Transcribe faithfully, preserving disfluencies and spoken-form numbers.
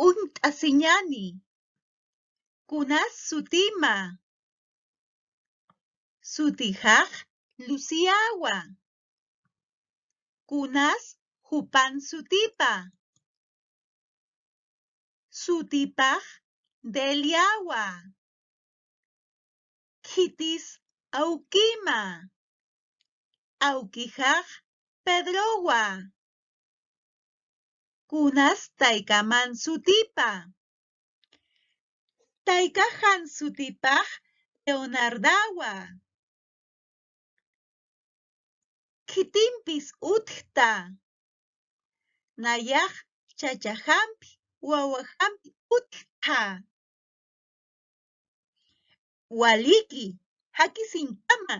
uñt'asiñani. Kunas sutima? Sutijax Luciawa. Kunas jupan sutipa? Sutipax Deliawa. Khitis awkima? Awkijax Pedrowa. Kunas taykaman sutipa? Taykaxan sutipax Leonardawa. Khitimpis utjta? Nayax chachajampi, wawajampi utjta. Waliki, jakisiñkama,